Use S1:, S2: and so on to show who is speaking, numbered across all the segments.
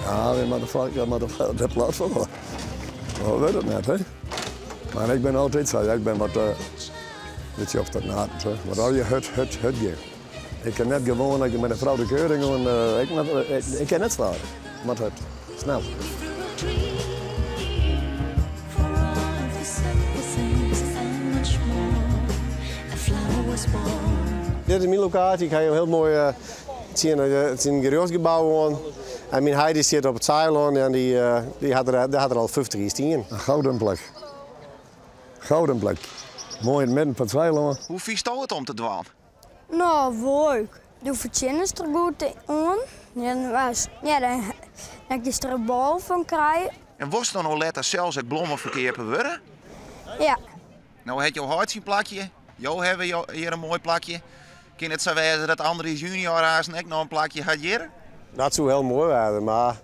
S1: Ja, wy moatte foar, wy moatte foar de platfoarm. No wurdt it net, hè? Mar ik bin altyd sa, ik bin wat, uh, bytsje obstinaat, hè. Wat al je hurd, hurd, hurd gean. Ik kin net gewoan, ik mei de frou de keuring oan, uh, ik, ik, ik kin net stadich. Moat hurd, snel.
S2: Dit is myn lokaasje. Ik ha hjir hiel moai uh, tsjin it gerjochtsgebou oan. En myn heit dy stiet op it Saailân en dy, dy hat der, dêr hat er al 50 jier stien.
S1: In gouden plek. Gouden plek. Moai yn it midden fan it Saailân.
S3: Hoe fynsto it om te dwaan?
S4: No, leuk. Do fertsjinnest der goed oan. Ja, dan kinst der in bôle fan krije.
S3: En wolst dan no letter sels ek blommeferkeaper wurde?
S4: Ja.
S3: No hat jo heit syn plakje, jo hawwe hjir in moai plakje. Kin it sa wêze dat Andries junior aansten ek noch in plakje hat hjir?
S2: Dat soe hiel moai wêze, mar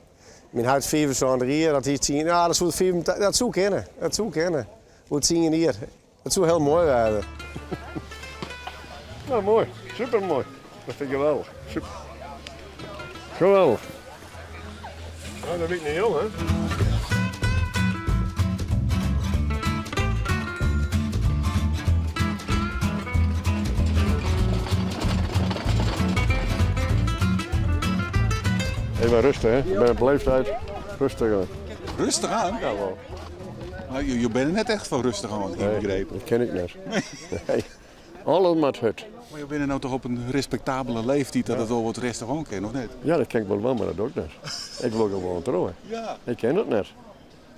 S2: myn heit is 75 jier, dat hy tsien, ja, dat soe 85, dat soe kinne, dat soe kinne. Oer tsien jier. Dat soe hiel moai wêze.
S1: Nou, moai. Supermoai. Dat fyn ik geweldich. Super. Geweldich. Nou, dat wie ik net jong, hè? Even rustig, hè? Ik ben op leeftijd. Rustig aan.
S5: Rustig aan?
S1: Ja, wel.
S5: Maar jo binne net echt fan rêstich oan, hie ik begrepen.
S1: Dat kin ik net. Nee. Alles moat hurd.
S5: Mar jo binne no toch op in respektabele leeftiid dat it wol wat rêstich oan kin, of net?
S1: Ja, dat kin ik wol dwaan, mar dat doch ik net. Ik wol gewoan troch.
S5: Ja.
S1: Ik kin it net.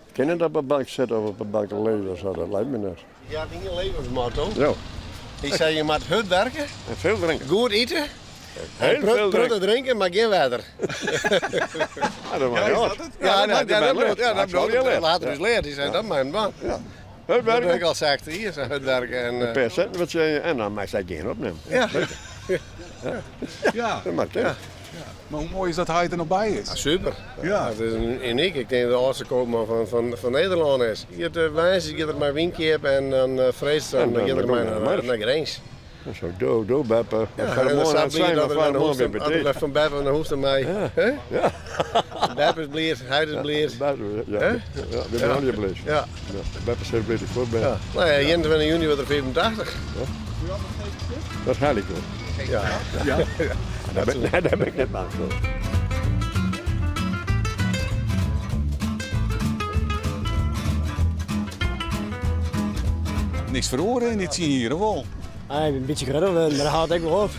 S1: Ik kin net op 'e bank sitte of op 'e bank lizze of sa, dat leit my net.
S2: Hy hat ien levensmotto.
S1: Ja.
S2: Hy sei, je moat hurd werke.
S1: En veel drinken.
S2: Goed ite.
S1: Heel veel
S2: Protte drinken, mar gjin wetter.
S1: Ja, dat
S5: Ja, is dat it?
S2: Ja,
S1: dat
S2: dat, ja,
S1: dat
S2: dat laat er ús leard. Hy sei, dat mei him dwaan.
S1: Ja. Hurd
S2: Dat
S1: werke.
S2: ik al 60 jier, sa hurd werke. En,
S1: Een pear sinten fertsjinje en dan mei sy gjin opnimme.
S2: Ja.
S5: Ja.
S1: Dat moat kinne.
S5: Mar hoe moai is dat heit der noch by is?
S2: Ja, super.
S5: Ja.
S2: Dat is unyk. Ik tink dat de âldste koopman fan, fan, fan Nederlân is. Giet de woansdei giet er mei wynkeap en dan uh, freeds dan,
S1: dan
S2: giet er mei nei, nei Grins.
S1: Zo, do, do, Beppe.
S2: Ja, en dan sa bliid dat er wer nei hûs fan Beppe nei hûs mei.
S1: Ja. Ja.
S2: Beppe is bliid, heit is bliid.
S1: Ja, ja. Ja, we binne allegear bliid.
S2: Ja.
S1: Beppe is bliid dat ik fuort bin.
S2: Ja. Nou ja, 21 juny wurdt er 85.
S1: Ja. Dat haal ik wol.
S2: Ja.
S1: Ja. Dêr bin, dêr bin ik net bang foar.
S5: Niks feroare yn dy tsien jier, of wol?
S6: Ah, ik bin in bytsje grutter wurden, mar dat hâldt ek wol op.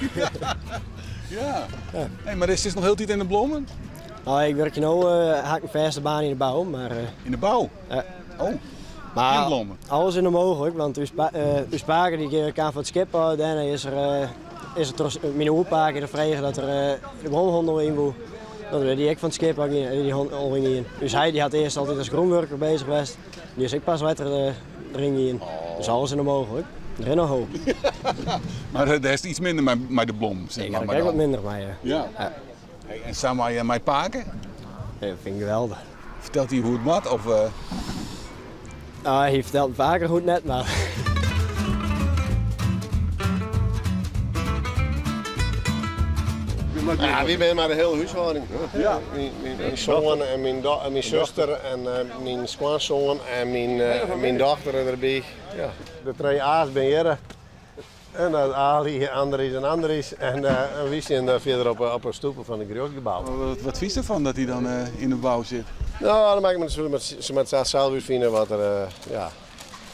S5: Ja. ja. Hey, mar is dit noch hieltyd yn de blommen?
S6: Nou, ik wurkje no, uh, ha ik in fêste baan yn de bou, mar... Uh,
S5: yn de bou?
S6: Ja.
S5: Oh,
S6: mar,
S5: gjin blommen?
S6: Alles is noch mooglik, want ús, pa, uh, ús pake dy kaam fan it skip ôf, dêrnei is er, uh, is er troch myn oerpake er frege dat er uh, de blomhannel yn woe. Dat wie dy ek fan it skip ôf gien, dy hannel yn gien. Ús heit dy hat earst altyd as grûnwurker beuzich west. Dy is ek pas letter deryn gien. Dus alles is noch mooglik. Der is noch hoop.
S5: Mar dêr is iets minder mei, mei de blom, sis
S6: Ik
S5: mar.
S6: ha ek wat minder mei. Ja.
S5: Ja. Hey, en sa mei, mei pake?
S6: Ja, dat fyn ik geweldich.
S5: Fertelt hy hoe't it moat? Of, uh...
S6: Nou, hy fertelt faker hoe't it net moat.
S2: Ja, wy binne mei de hiele húshâlding.
S5: Ja.
S2: Myn soan en myn, en myn suster en uh, myn skoansoan en myn, uh, myn dochter derby. Ja. De trije A's binne hjir. En dat Ali, Andries en Andries. En, uh, en wy stean fierder op, op 'e stoepe fan it gerjochtsgebou.
S5: Wat, wat fynst derfan dat hy dan yn de bou sit?
S2: Nou, dan makket my, se moat sels útfine wat er, ja.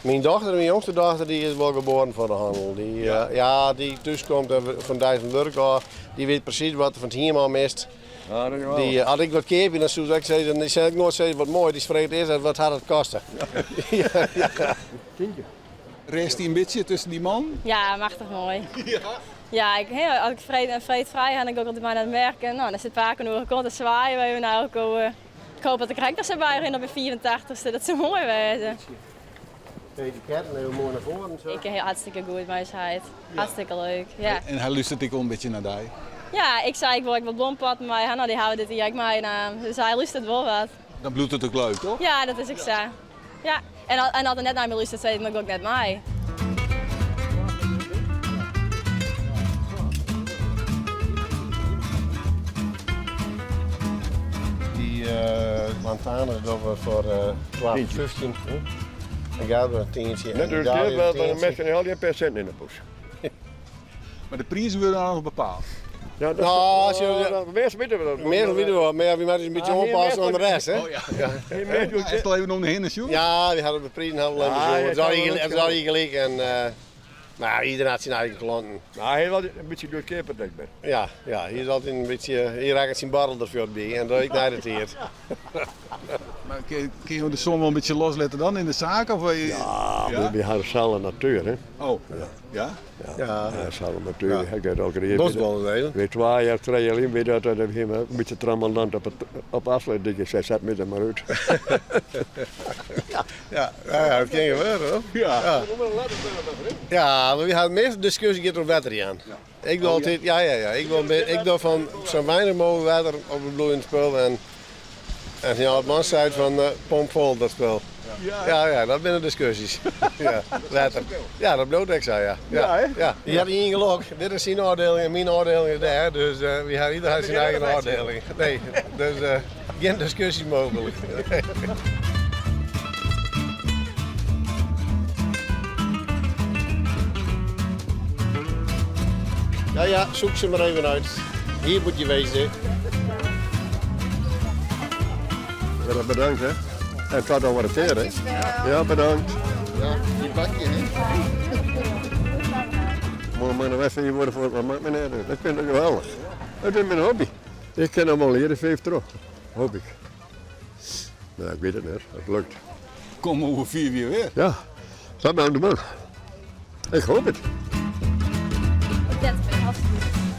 S2: Myn dochter, myn jongste dochter, dy is wol geboren foar de hannel. Dy, ja. Uh, ja, dy thúskomt fan dei fan wurk ôf, dy wit presys wat der fan it hiem ôf mist.
S1: Ja, dat
S2: Dy, as ik wat keapje, dan soe ik sizze, dan sil ik noait sizze wat moai, dy freget earst wat hat it koste.
S1: Ja. ja. Kindje.
S5: Rêst dy in bytsje tusken dy mannen?
S7: Ja, machtich moai.
S5: Ja?
S7: Ja, ik, he, as ik freed en freed frij ha, dan gean ik altyd mei nei de merk. En, no, dan sit pake oan de oare kant en swaaie we even nei elkoar. Ik hoop dat ik krekt noch sa byrin op myn 85ste, dat soe moai wêze.
S2: De ketten even moai nei foaren. Sa.
S7: Ik ha hartstikke goed mei ús heit. Hartstikke leuk, ja.
S5: En hy lústeret ek wol in bytsje nei dy?
S7: Ja, ik sei ik wol ek wat blompotten mei ha. No, dy hawwe we dit jier ek meinaam. Dus hy lústeret wol wat.
S5: Dan bliuwt it ek leuk, toch?
S7: Ja, dat is ek sa. Ja, en, en as er net nei my lústeret, sei er, dan gean ik net mei.
S2: Dy uh, Lantanes dogge we foar 12,15. En Gabriel in tientsje.
S1: Net dus dit wel, maar de mensen al die percent in de poes.
S5: Maar de prizen worden dan nog bepaald?
S1: Ja, dat
S2: Nou, als je-
S1: oh, Meestal weten we dat.
S2: Meestal weten we wel, maar ja, we moeten een beetje
S1: Ah, hier
S2: aanpassen aan de
S1: meestal-
S2: rest, hè?
S5: Oh ja.
S2: Ja.
S1: Hier meestal-
S5: Ja, is het al even om de heen, Sjoerd?
S2: Ja, we hadden de prijzen hadden we
S1: Ah,
S2: al
S1: ja,
S2: even zo. Het is
S1: dat
S2: al
S1: kan wel
S2: het is al gelijk en eh, maar ja, iedereen had zijn eigen klanten.
S1: Nou, hij wel een beetje goedkoper, denk ik.
S2: Ja, ja, hier is altijd een beetje, hier raakt het zijn barrel ervoor bij en dat ik naar het hier.
S5: Maar kun, kun je de som wel een beetje losletten dan in de zaak? Of, eh,
S1: Ja,
S5: Ja?
S1: we hadden zelf natuur, hè.
S5: Oh, ja?
S2: Ja,
S1: Ja, zelf natuur. Ik heb ook hier.
S2: dat is wel eens even.
S1: Weer twee jaar, drie jaar in, weer dat, dat heb ik een beetje trammeland op het op afsluitdijk. Ik zei, zet me er maar uit.
S2: Ja, ja, ja, dat kan gebeuren hoor.
S5: Ja.
S2: Ja, maar we hadden meestal discussie gaat over water aan. Ik wil altijd, ja, ja, ja, ik wil, ik doe van zo weinig mogelijk water op het bloeiend spul en en ja, het man zei van eh, pomp vol dat spul.
S5: Ja.
S2: Ja, ja, dat binnen discussies. ja, later. Ja, dat bloot ik zo, ja.
S5: Ja,
S2: Ja,
S5: hè?
S2: ja. Je had één gelok. Dit is zijn afdeling en mijn afdeling is daar. Dus eh we hebben ieder zijn eigen afdeling. Nee, dus eh, geen discussie mogelijk. Ja, ja, zoek ze maar even uit. Hier moet je wezen.
S1: Ja, bedankt, hè. En het gaat over het teer, hè. Ja, bedankt.
S2: Ja, die pak je, hè?
S1: Maar mijn weg worden voor, wat maakt me niet uit. Ik vind het geweldig. Het is mijn hobby. Ik kan hem al leren, vijf terug. Hoop ik. Nou, ik weet het niet. Het lukt.
S5: Kom over vier weer weer.
S1: Ja, dat ben ik de man. Ik hoop het.
S7: Dat ben ik hartstikke goed.